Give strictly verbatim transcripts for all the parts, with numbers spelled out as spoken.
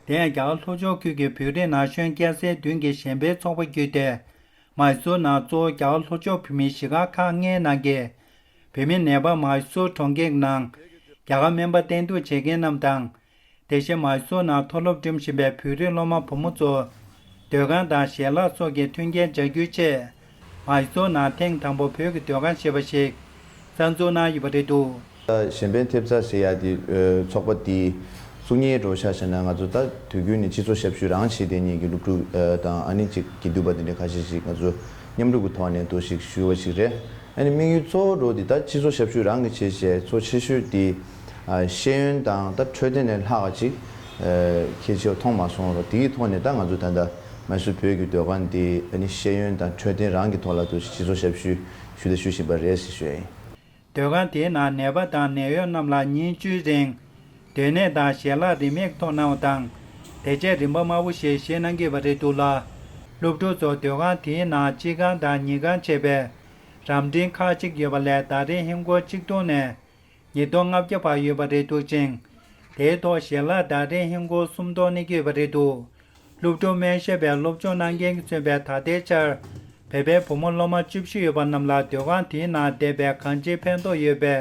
དེ་ཡང་རྒྱ་གར་ལྷོ་ཕྱོགས་ཁུལ་གྱི་བོད་རིགས་ན་གཞོན་སྐྱ་སེར་བདུན་གྱི་གཞན་ཕན་ཚོགས་པ་བརྒྱུད་དེ། མཱི་སུར་ནང་གཙོ་བོ་རྒྱ་གར་ལྷོ་ཕྱོགས་བོད་མིའི་གཞིས་སྒར་ཁག་ལྔའི་ནང་གི་བོད་མི་ནད་པ་མཱི་སུར་གྲོང་ཁྱེར་ནང་རྒྱ་གར་སྨན་པ་བསྟེན་གཏུག་བྱེད་མཁན་རྣམས་དང་། དེ་བཞིན་མཱི་སུར་ནང་མཐོ་སློབ་འགྲིམ་བཞིན་པའི་བོད་རིགས་སློབ་མ་བུ་མོ་ཚོར་སྡོད་ཁང་དང་ཞལ་ལག་སོགས་ཀྱི་མཐུན་རྐྱེན་སྦྱར་རྒྱུའི་ཆེད། མཱི་སུར་ནང་ཐེངས་དང་པོ་བོད་ཀྱི་སྡོད་ཁང་ཞེས་པ་ཞིག་གསར་འཛུགས་གནང་ཡོད་པ་རེད་འདུག། གཞན་ཕན་ཐེབས་རྩ་ཟེར་ཡ་དེ་ཚོགས་པ་དེའི་བཙུགས་ཉིན་འགྲོ་ཆ་བཞག་ན། ང་ཚོ་ད་དུས་རྒྱུན་ནས་སྤྱི་ཚོགས་ཞབས་ཞུ་རང་བྱེད་བསྡད་མཁན་གྱི་སློབ་ཕྲུག་དང་ཨ་ནི་ཅིག་དགེ་འདུན་པ་དེ་འདྲ་ཁ་ཤས་ཤིག་ང་ཚོ་མཉམ་རུབ་ཀྱི་ཐོག་ནས་འདུག་ཞིག་ཞུ་བ་ཞིག་རེད། ཨ་ནི་དམིགས་ཡུལ་གཙོ་བོ་འགྲོ་འདི་ད་སྤྱི་ཚོགས་ཞབས་ཞུ་རང་གི་བྱེད་བྱས་གཙོ་ཆེ་ཤོས་དེ་ཤེས་ཡོན་དང་ད་འཕྲོད་བསྟེན་ལས་ལྷག་ཅིག་གལ་ཆེ་བ་མཐོང་མ་སོང་རོགས། དེའི་ཐོག་ནས་ད་ང་ཚོ་ད་ལྟ་མཱི་སུར་བོད་ཀྱི་སྡོད་ཁང་འདི་ཨ་ནི་ཤེས་ཡོན་དང་འཕྲོད་བསྟེན་རང་གི་ཐོག་ལ་འདུག་སྤྱི་ཚོགས་ཞབས་ཞུ་ཞུ་དང་ཞུ་བཞིན་པ་རེད་ཟེར་ཞུ་ཡ་ཡིན། སྡོད་ཁང་དེའི་ནང་ནད་པ་དང་ནད་གཡོག་རྣམས་ལ་ཉིན་བཅུའི་རིང་སྡོད་གནས་དང་ཞལ་ལག་རིན་མེད་ཐོབ་གནང་བ་དང་། དེ་རྗེས་རིན་པ་དམའ་བོ་ཞིག་བཞེས་གནང་གི་ཡོད་པ་རེད་འདུག་ལ། སློབ་ཕྲུག་ཚོ་སྡོད་ཁང་དེའི་ནང་སྤྱི་ཁང་དང་ཉལ་ཁང་བྱས་པའི་རམ་འཕྲིན་ཁག་ཅིག་ཡོད་པ་ལས་ཟླ་རེའི་ཧིན་སྒོར་གཅིག་སྟོང་ནས་ཉིས་སྟོང་ལྔ་བརྒྱ་བར་ཡོད་པ་རེད་འདུག་ཅིང་། དེའི་ཐོག་ཞལ་ལག་ཟླ་རེའི་ཧིན་སྒོར་སུམ་སྟོང་གནས་ཀྱི་ཡོད་པ་རེད་འདུག། སློབ་ཕྲུག་སྨན་ཞབས་པའི་སློབ་སྦྱོང་གནང་མཁན་གྱིས་མཚོན་པའི་ད་ལྟའི་ཆར་བོད་པའི་བུ་མོ་སློབ་མ་བཅུ་བཞི་ཡོད་པ་རྣམས་ལ་སྡོད་ཁང་དེའི་ནང་བསྡད་པའི་གང་ཅིའི་ཕན་ཐོགས་ཡོད་པའི་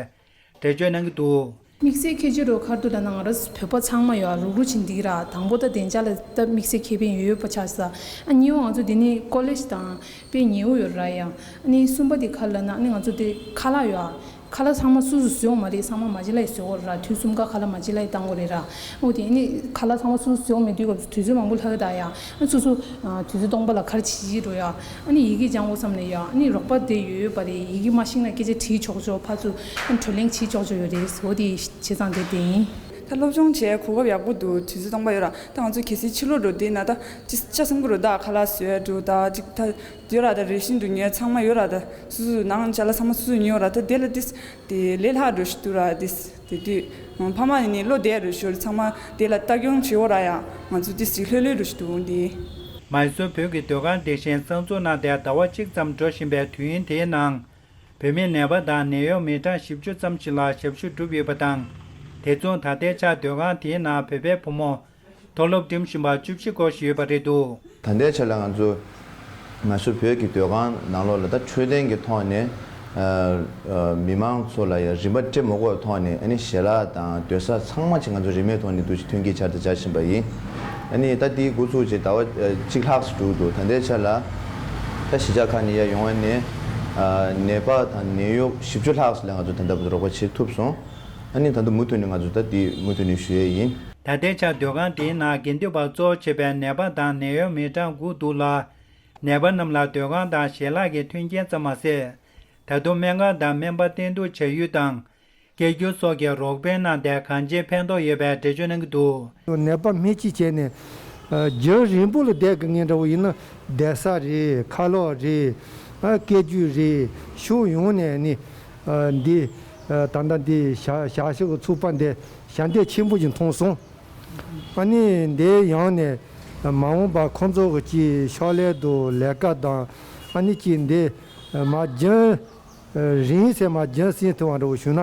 འགྲེལ་བརྗོད་གནང་གི་འདུག། དམིགས་བསལ་ཁྱད་ཆོས་རུ་ཁར་དུ་ལ་ན་ང་རང་བོད་པ་ཚང་མ་ཡོད་རུག་རུ་ཕྱིན་འདི་ར་དང་པོ་ད་བདེ་འཇགས་ལ་ད་དམིགས་བསལ་ཁེ་ཕན་ཡོད་ཡོད་པ་ཆགས་ས། ཨ་གཉིས་པ་ང་ཚོ་འདི་ནི་ཀོ་ལེཇ་དང་དཔེ་ཉེ་བོ་ཡོད་ར་ཡ། ཨ་ནི་གསུམ་པ་འདི་ཁ་ལ་ན་ཨ་ནི་ང་ཚོ་འདི་ཁ་ལག་ཡོད་ཨ། ཁ་ལག་ཚང་མ་སུ་སུ་བཟོ་མ་རེད། ཚང་མ་མ་ཅི་ལ་ཡི་བཟོ་དགོས་ར། དུས་གསུམ་ཀ་ཁ་ལག་མ་ཅི་ལ་ཡི་བཏང་དགོས་རེད་ར། འོ་དེ་ནི་ཁ་ལག་ཚང་མ་སུ་སུ་བཟོ་མེད་དུས་སྐབས་སུ་དུས་ཚོད་མང་པོ་ལྷག་གི་ད་ཡ། ཨ་སུ་སུ་དུས་ཚོད་སྟོང་པ་ལ་གར་བྱེད་ཀྱི་འགྲོ་ཡ། ཨ་ནི་ཡི་གེ་སྦྱང་དགོས་བསམ་ནས་ཡ། ཨ་ནི་རོགས་པ་དེ་ཡོད་ཡོད་པ་རེད། ཡི་གེ་མ་ཤེས་ན་སྐད་ཆ་དྲིས་ཆོག་ཆོག་ཕར་ཚུར་ཨ་ནི་བགྲོ་གླེང་བྱེད་ཆོག་ཆོག་ཡོད་རེད། འོ་དེ་བྱས་ཙང་དེ་དེ་ཡིན། ད་སློབ་སྦྱོང་བྱས་གོ་སྐབས་ཡག་པོ་འདུག། དུས་ཚོད་སྟོང་པ་ཡོད་ར། ད་ང་ཚོ་གལ་སྲིད་ཕྱི་ལོགས་འགྲོ་དུས་ན་ད་ཅི་ཅི་སེམས་ཁུར་རོ་ད་ཁ་ལག་བཟོས་འགྲོ་ད་ཅིག་ད་ཡོད་ར། ད་རེ་ཞིག་འགྲོ་ཉོས་ཚང་མ་ཡོད་ར། ད་སུ་སུ་ནང་ཅ་ལག་ཚང་མ་སུ་སུ་ཉོས་ར། ད་དེ་ལ་དེ་དེ་ལས་ལྷག་འགྲོ་ཞིག་འདུག་ར། དེ་དེ་དུས་ཕ་མ་ནི་བློ་བདེ་རུ་ཤོར། ཚང་མ་དེ་ལ་ལྟ་སྐྱོང་བྱེད་འོ་ར་ཡ། ང་ཚོ་དེ་ཞིག་ལྷོད་ལྷོད་རུ་ཞིག་འདུག་འདི། མཱི་སུར་བོད་ཀྱི་སྡོད་ཁང་དེ་བཞིན་གསར་འཛུགས་གནང་སྟེ་ཟླ་བ་གཅིག་ཙམ་འགྲོ་བཞིན་པའི་དུས་ཡུན་དེའི་ནང་། བོད་མི་ནད་པ་དང་ནད་གཡོག་མི་གྲངས་བཞི་བཅུ་ཙམ་ཞིག་ལ་ཞབས་ཞུ་བསྒྲུབས་ཡོད་པ་དང་། དེ་མཚུངས་ད་ལྟའི་ཆར་སྡོད་ཁང་དེའི་ནང་བོད་པའི་བུ་མོ་མཐོ་སློབ་འགྲིམ་བཞིན་པ་བཅུ་བཞི་སྐོར་ཞིག་ཡོད་པ་རེད་འདུག། ད་ལྟའི་ཆར་ལ་ང་ཚོ་མཱི་སུར་བོད་ཀྱི་སྡོད་ཁང་ནང་ལོགས་ལ་ད་འཕྲོད་བསྟེན་གྱི་ཐོག་ནས་ཨ་ཨ་མི་མང་ཚོ་ལ་ཡང་རིན་པ་སྤྲད་མ་དགོས་པའི་ཐོག་ནས་ཨ་ནི་ཞལ་ལག་དང་སྡོད་ས་ཚང་མ་ཅིག་ང་ཚོ་རིན་མེད་ཐོག་ནས་འདུག་ཅིག་མཐུན་རྐྱེན་སྦྱར་དང་སྦྱར་བཞིན་པ་ཡིན། ཨ་ནི་ད་དེའི་འགོ་ཚུགས་ཅིག་ཟླ་བ་ཨ་གཅིག་ལྷག་ཙམ་འགྲོ་འདུག། ད་ལྟའི་ཆར་ལ་ད་གཞིས་ཆགས་ཁག་ནས་ཡར་ཡོང་བ་ནས་ཨ་ནད་པ་དང་ནད་གཡོག་བཞི་བཅུ་ལྷག་ཙམ་ལ་ང་ཚོ་ད་ལྟ་བར་དུ་རོགས་པ་བྱེད་ཐུབ་སོང་། ཨ་ནི་ད་ལྟ་མུ་མཐུད་ནས་ང་ཚོ་ད་དེ་མུ་མཐུད་ནས་ཞུ་ཡས་ཡིན། ད་ལྟའི་ཆར་སྡོད་ཁང་དེའི་ནང་དགེ་འདུན་པ་གཙོ་བྱས་པའི་ནད་པ་དང་ནད་གཡོག་མི་གྲངས་དགུ་འདུག་ལ། ནད་པ་རྣམས་ལ་སྡོད་ཁང་དང་ཞལ་ལག་གི་མཐུན་རྐྱེན་ཙམ་མ་ཟད། ད་དུང་སྨན་ཁང་དང་སྨན་པ་བསྟེན་གཏུག་བྱ་ཡུལ་དང་། སྐད་སྒྱུར་སོགས་ཀྱི་རོགས་ཕན་གནང་སྟེ་གང་ཅིའི་ཕན་ཐོགས་ཡོད་པའི་འགྲེལ་བརྗོད་གནང་གི་འདུག། ནད་པ་སྨན་བཅོས་བྱས་ནས་ཨ་རྒྱུན་རིང་པོ་ལ་བསྡད་དགོས་ངེས་འདྲ་བོ་ཡིན་ན་བསྡད་ས་རེད། ཁ་ལག་རེད། ཨ་སྐད་སྒྱུར་རེད། ཕྱོགས་ཡོངས་ནས་ནི་ཨ་འདི་ཨ་ད་ལྟ་འདི་བྱ་བྱ་གཞག་གི་ཚོགས་པ་འདི་ཞབས་འདེགས་ཆེན་པོ་ཞིག་མཐོང་སོང་། ཨ་ནི་འདི་ཡང་ནས་མ་འོངས་པ་ཁོང་ཚོ་གི་ཅིག་ཕྱག་ལས་དང་ལས་ཀ་དང་ཨ་ནི་ཅིག་འདི་མ་རྒྱུན་རིང་ཟེར་མ་རྒྱུན་སྲིང་ཐུབ་པ་འདྲ་བོ་བྱུང་ན་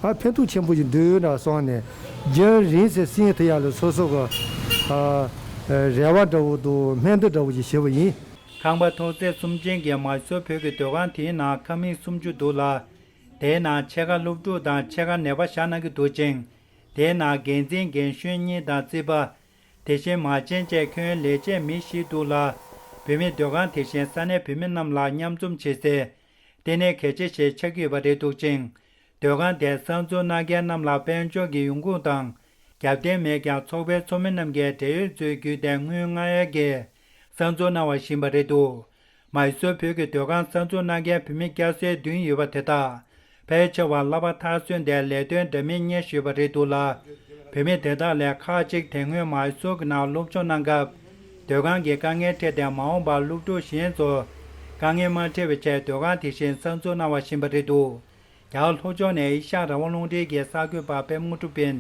ཨ་ཕན་ཐོགས་ཆེན་པོ་ཞིག་འདུག་འདྲ་སོང་ནས་རྒྱུན་རིང་ཟེར་སྲིང་ཐུབ་ཡ་ལ་སོ་སོ་གི་ཨ་རེ་བ་འདྲ་བོ་དང་སྨོན་འདུན་འདྲ་བོ་ཞིག་ཞུ་བ་ཡིན། ཁང་པ་ཐོག་བརྩེགས་གསུམ་ཅན་གྱི་མཱི་སུར་བོད་ཀྱི་སྡོད་ཁང་དེའི་ནང་ཁང་མིག་སུམ་ཅུ་འདུག་ལ། དེའི་ནང་ཕྱེད་ཀ་སློབ་ཕྲུག་དང་ཕྱེད་ཀ་ནད་པ་བཞག་གནང་གི་འདུག་ཅིང་། དེའི་ནང་འགན་འཛིན་རྒན་གཞོན་གཉིས་དང་རྩིས་པ། དེ་བཞིན་མ་བྱན་བཅས་ཁྱོན་ལས་བྱེད་མི་བཞི་འདུག་ལ། བོད་མིའི་སྡོད་ཁང་དེ་བཞིན་ས་གནས་བོད་མི་རྣམས་ལ་མཉམ་འཛོམས་བྱེད་སའི་ལྟེ་གནས་གལ་ཆེ་ཞིག་ཆགས་ཀྱི་ཡོད་པ་རེད་འདུག་ཅིང་། སྡོད་ཁང་དེ་གསར་འཛུགས་གནང་མཁན་རྣམས་ལ་དཔལ་འབྱོར་གྱི་ཡོང་ཁུངས་དང་རྒྱབ་རྟེན་མེད་ཀྱང་ཚོགས་པའི་ཚོགས་མི་རྣམས་ཀྱིས་འབྲེལ་ཡོད་ཚོའི་བརྒྱུད་དེ་དངུལ་མངགས་ཡས་ཀྱིས་གསར་འཛུགས་གནང་བ་ཞིག་ཡིན་པ་རེད་འདུག། མཱི་སུར་བོད་ཀྱི་སྡོད་ཁང་གསར་འཛུགས་གནང་མཁན་བོད་མི་སྐྱ་སེར་བདུན་ཡོད་པ་དེ་དག་ཕལ་ཆེ་བ་གླ་པ་མཐར་སོན་ཏེ་ལས་དོན་འདྲ་མིན་གཉེར་བཞིན་ཡོད་པ་རེད་འདུག་ལ། བོད་མི་དེ་དག་ལས་ཁག་ཅིག་དེ་སྔོན་མཱི་སུར་གྱི་ནང་སློབ་སྦྱོང་གནང་སྐབས་སྡོད་ཁང་གི་དཀའ་ངལ་འཕྲད་དེ་མ་འོངས་པར་སློབ་ཕྲུག་གཞན་ཚོར་དཀའ་ངལ་མ་འཕྲད་པའི་ཆེད་སྡོད་ཁང་དེ་བཞིན་གསར་འཛུགས་གནང་བ་ཞིག་ཡིན་པ་རེད་འདུག། རྒྱ་གར་ལྷོ་ཕྱོགས་ནས་ཨེ་ཤ་ཡ་རང་དབང་རླུང་འཕྲིན་གྱི་གསར་འགོད་པ་པད་མ་དངོས་གྲུབ་ཡིན།